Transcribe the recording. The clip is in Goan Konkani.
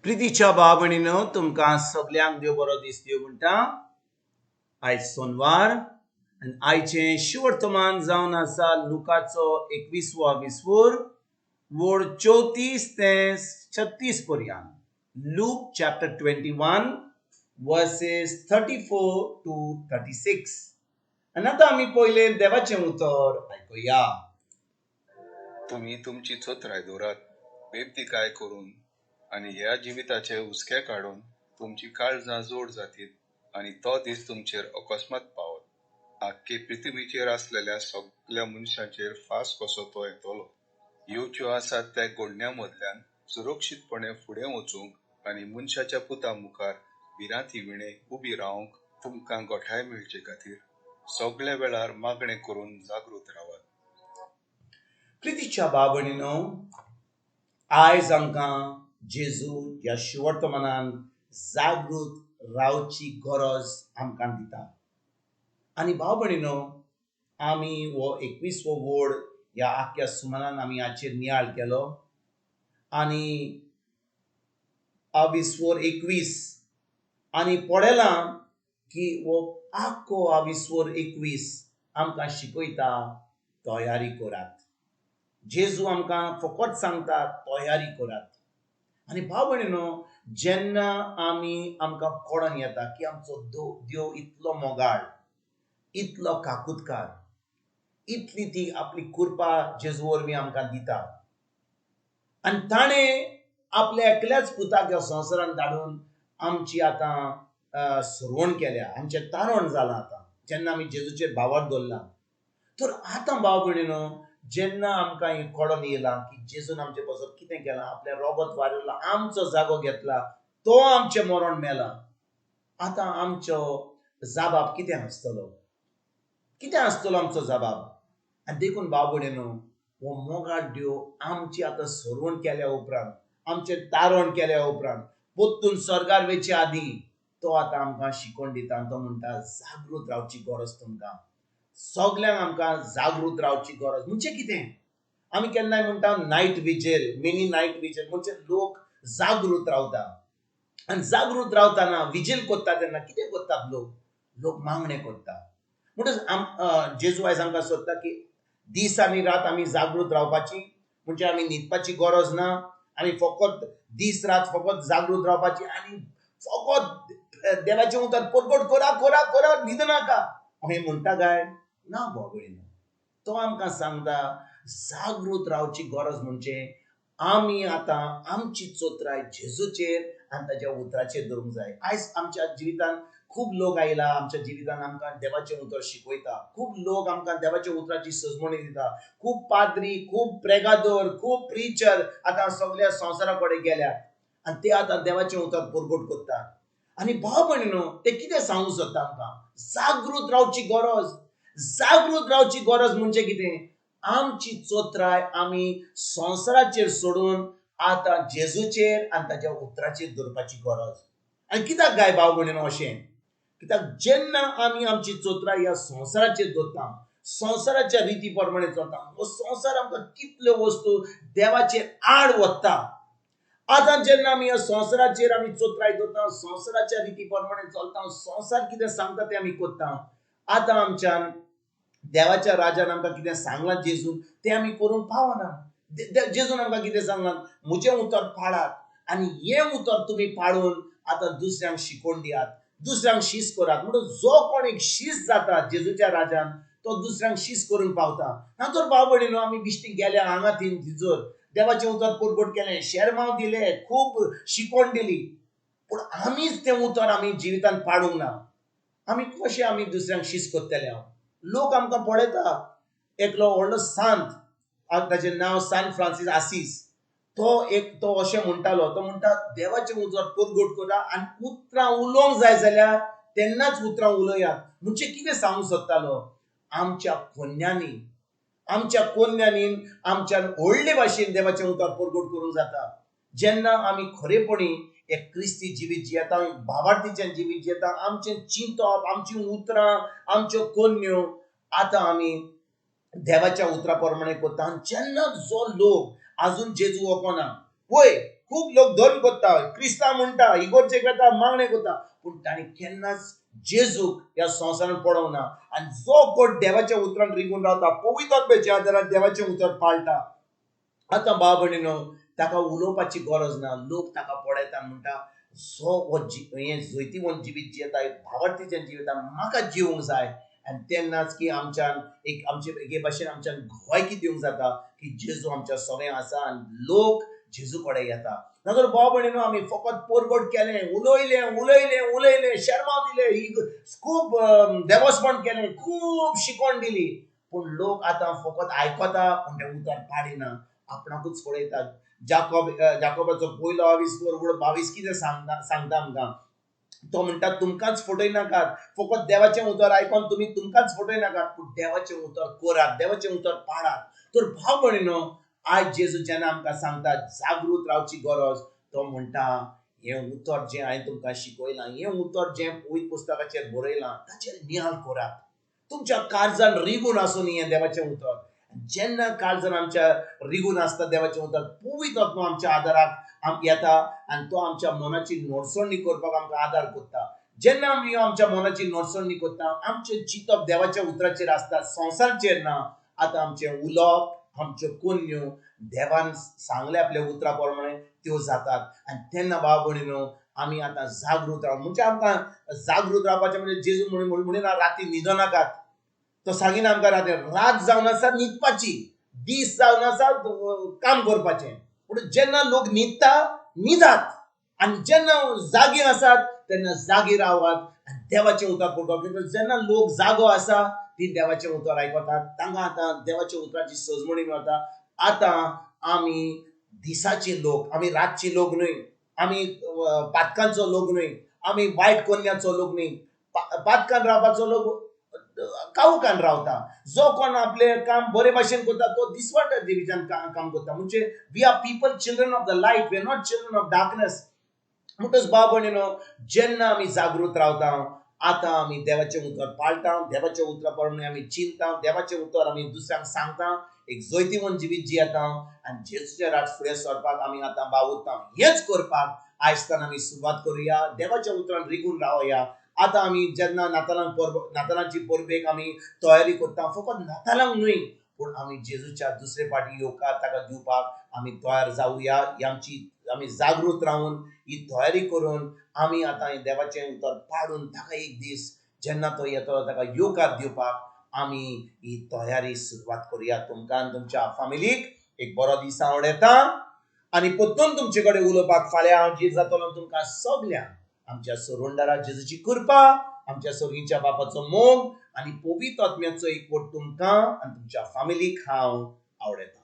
प्रितीच्या भाव भयणीनो, तुमकां सगल्यांक देव बरो दीस दिवं म्हणटा. आयज सोनवार आनी आयचें शिवर्तमान जावन आसा लुकाचो एकवीसवो विसवूर वोड 34 ते 36 पर्यंत. Luke chapter 21 verses 34 to 36. आनी आतां आमी पयलें देवाचें उतर आयकुया. तुमी तुमची चत्राय दवरात, बेबदीकाय करून आनी ह्या जिविताचे हुस्के काडून तुमची काळजां जोड जातीत आनी तो दीस तुमचेर अकस्मात पावत. आख्खे पृथ्वीचेर आसलेल्या सगल्या मनशांचेर फास कसो तो येतलो. येवच्यो आसात त्या घडण्यां मदल्यान सुरक्षीतपणे फुडें वचूंक आनी मनशाच्या पुता मुखार भिरांती विणे उबी रावंक तुमकां गोठाय मेळचे खातीर सगल्या वेळार मागणें करून जागृत रावात. प्रितीच्या भाव भयणीनो, आयज आमकां जेजू ह्या शिवर्तमानान जागृत रावची गरज आमकां दिता. आनी भाव भयणीनो, आमी हो एकवीसवो वोड ह्या आख्या सुमानान आमी हाचेर नियाळ केलो आनी आविस्वोर 21 आनी पळयलां की हो आख्खो आविस्वोर 21 आमकां शिकयता, तयारी करात. जेजू आमकां फकत सांगता, तयारी करात. आनी भाव भयणीनो, जेन्ना आमी आमकां कळोन येता की आमचो देव इतलो मोगाळ, इतलो काकुतकार, इतली ती आपली कृपा जेजू वरवीं आमकां दिता आनी ताणें आपल्या एकल्याच पुताक ह्या संवसारांत धाडून आमची आतां सरवण केल्या, आमचें तारण जालां. आतां जेन्ना आमी जेजूचेर भावार्थ दवरला, तर आतां भाव भयणीनो, जेन्ना आमकां हें कळोन येयलां की जेजून आमचे पासत कितें केलां, आपलें रोगत वारयलां, आमचो जागो घेतला, तो आमचें मरण मेला, आतां आमचो जाबाब कितें आसतलो? कितें आसतलो आमचो जबाब? आनी देखून भाव भयणीनो, हो मोगाळ देव आमची आतां सरवण केल्या उपरांत, आमचें तारण केल्या उपरांत, परतून स्वर्गार वयचे आदीं तो आतां आमकां शिकोवन दिता आनी तो म्हणटा, जागृत रावची गरज तुमकां सगल्यांक. आमकां जागृत रावची गरज म्हणजे कितें? आमी केन्नाय म्हणटा night vigil, mini night vigil. म्हणजे लोक जागृत रावता आनी जागृत रावतना, विजील करता तेन्ना कितें करतात लोक? लोक मागणें करता. म्हणटच आम जेजू आयज आमकां सोदता की दीस आनी रात आमी जागृत रावपाची. म्हणजे आमी न्हिदपाची गरज ना. आमी फकत दीस रात फकत जागृत रावपाची आनी फकत देवाचें उतर परगट करा, करा, करा, न्हिदनाका अशें म्हणटा काय ना? भोगळिना. तो आमकां सांगता, जागृत रावची गरज म्हणजे आमी आतां आमची चोत्राय जेजूचेर आनी ताच्या उतराचेर दवरूंक जाय. आयज आमच्या जिवितांत खूब लोक आयला, आमच्या जिवितांत आमकां देवाचें उतर शिकयता. खूब लोक आमकां देवाच्या उतराची सजमणी दिता. खूब पाद्री, खूब प्रेगादोर, खूब प्रिचर आतां सगल्या संवसारा कडेन गेल्यात आनी ते आतां देवाचें उतर परगट करतात. आनी भाव भयणीनो, ते कितें सांगूंक सोदता आमकां? जागृत रावची गरज. जागृत रावची गरज म्हणजे कितें? आमची चोत्राय आमी संवसाराचेर सोडून आतां जेजूचेर आनी ताच्या उतराचेर दवरपाची गरज. आनी कित्याक काय भाव भयणीनो अशें? कित्याक जेन्ना आमी आमची चोत्राय ह्या संवसाराचेर दवरता, संवसाराच्या रिती प्रमाणे चलता, हो संवसार आमकां कितल्यो वस्तू देवाचेर आड वता. आतां जेन्ना आमी ह्या संवसाराचेर आमी चोत्राय दवरता, संवसाराच्या रिती प्रमाणे चलता, संवसार कितें सांगता तें आमी करता, आतां आमच्यान देवाच्या राजान आमकां कितें सांगलां जेजून तें आमी करूंक पावना. जेजून आमकां कितें सांगलां? म्हजें उतर पाळात आनी हें उतर तुमी पाळून आतां दुसऱ्यांक शिकोवन दियात, दुसऱ्यांक शीस करात. म्हणून जो कोण एक शीस जाता जेजूच्या राजान, तो दुसऱ्यांक शीस करूंक पावता. ना तर भाव भयणीनो, आमी बिश्टी गेल्या हांगा थंय थिंजर, देवाचें उतर परगट केलें, शेरमांव दिले, खूब शिकवण दिली, पूण आमीच तें उतर आमी जिवितांत पाडूंक ना. आमी कशें आमी दुसऱ्यांक शीस करतले? हांव लोक आमकां पळयता. एकलो व्हडलो सांत, ताचें नांव सान फ्रांसीस आसीस, तो एक तो अशें म्हणटालो, तो म्हणटा, देवाचें उतर परगट करा आनी उतरां उलोवंक जाय जाल्यार तेन्नाच उतरां उलयात. म्हणजे कितें सांगूंक सोदतालो? आमच्या कोन्यांनी आमच्यान व्हडले भाशेन देवाचें उतर परगट करूंक जाता, जेन्ना आमी खरेपणी एक क्रिस्ती जिवीत जियेता, भावार्थीचें जिवीत जियेता. आमचें चिंतप, आमचीं उतरां, आमच्यो कोन्यो आतां आमी देवाच्या उतरा प्रमाणे करता. आनी जेन्ना जो लोक आजून जेजू वळखना, वय खूब खूब लोक धर्म करता, क्रिस्तांव म्हणटा, इगोर्जेक वता, मागणें करता, पूण तांणी केन्नाच जेजूक ह्या संवसारान पळोवंक ना. आनी जो कोण देवाच्या उतरान रिगून रावता, पवित्र आत्म्याच्या आदारान देवाचें उतर पाळटा, आतां भाव भयणीनो ताका उलोवपाची गरज ना. लोक ताका पळयता, म्हणटा जो हो हें जैतिवंत जिवीत जियेता, भावार्थीचें जियेता, म्हाका जिवूंक जाय. आनी तेन्नाच की आमच्यान एक आमचे एके भाशेन आमच्यान ग्वायकी दिवंक जाता की जेजू आमच्या सगळें आसा आनी लोक जेजू कडेन येता. नाजाल्यार भाव भयणीनो आमी फकत परगट केलें, उलयलें उलयलें उलयलें, शेर्मांव दिलें, खूब देवस्पण केलें, खूब शिकवण दिली, पूण लोक आतां फकत आयकता पूण तें उतर पाडिना, आपणाकूच पळयतात. जाकोबाचो पयलो आविस्वर 22 कितें सांगता आमकां, तो म्हणटा तुमकांच फटय नाकात, फकत देवाचें उतर आयकोन तुमी तुमकांच फटय नाकात, पूण देवाचें उतर करात, देवाचें उतर पाळात. तर भाव भयणीनो आयज जेजू जेन्ना आमकां सांगता जागृत रावची गरज, तो म्हणटा हें उतर जें हांवें तुमकां शिकयलां, हें उतर जें पवित्र पुस्तकाचेर बरयलां ताचेर नियाळ करात. तुमच्या काळजान रिगून आसून हें देवाचें उतर, जेन्ना काळजान आमच्या रिगून आसता देवाचें उतर, पवित्र आत्मो आमच्या आदाराक येता आनी तो आमच्या मनाची नोडसणी करपाक आमकां आदार करता. जेन्ना आमी आमच्या मनाची नोडसणी करता, आमचें चिंतप देवाच्या उतराचेर आसता, संवसाराचेर ना. आतां आमचें उलोवप, आमच्यो कोन्यो देवान सांगले आपल्या उतरा प्रमाणे त्यो जातात. आनी तेन्ना भाव भयणीनो आमी आतां जागृत राव. म्हणजे आमकां जागृत रावपाचें म्हणजे जेजू म्हणिना राती न्हिदो नाकात, तो सांगिना आमकां राती, रात जावन आसा न्हिदपाची, दीस जावन आसा काम करपाचें. पूण जेन्ना लोक न्हिदता न्हिदात, आनी जेन्ना जागे आसात तेन्ना जागे रावात आनी देवाचें उतर पळोवपाक. जेन्ना लोक जागो आसा ती देवाचें उतर आयकतात, तांकां आतां देवाच्या उतराची सजमणी मेळटा. आतां आमी दिसाचे लोक, आमी रातचे लोक न्हय, आमी पातकांचो लोक न्हय, आमी वायट कोन्याचो लोक न्हय. पातकान रावपाचो लोक कावकान रावता. जो कोण आपलें काम बरे भाशेन करता तो दिसवाट्या देवीच्यान काम करता. म्हणजे we are people children of the light, we are not children of darkness. म्हणटच भाव भयणीनो जेन्ना आमी जागृत रावता, आतां आमी देवाचें उतर पाळटा, देवाच्या उतरा प्रमाणे आमी चिंता, देवाचें उतर आमी दुसऱ्यांक सांगता, एक जैतिवंत जिवीत जियेता आनी जेजूच्या राट फुडें सरपाक आमी आतां वावुरता. हेंच करपाक आयजतान आमी सुरवात करुया, देवाच्या उतरान रिगून रावया. आतां आमी जेन्ना नातालांची परबेक आमी तयारी करता, फकत नातालांक न्हय पूण आमी जेजूच्या दुसरे फावटी येवकार ताका दिवपाक आमी तयार जावया. आमची आमी जागृत रावन ही तयारी करून आमी आतां देवाचें उतर पाडून ताका एक दीस जेन्ना तो येतलो ताका येवकार दिवपाक आमी ही तयारी सुरवात करुया. तुमकां आनी तुमच्या फामिलीक एक बरो दीस आवडटा आनी परतून तुमचे कडेन उलोवपाक फाल्यां हांव जीर जातलो. तुमकां सगल्यांक आमच्या सोरोंडारा जेजूची कृपा, आमच्या सोर्गीच्या बापाचो मोग आनी पवित्र आत्म्याचो एकवट तुमकां आनी तुमच्या फामिलीक हांव आवडटा.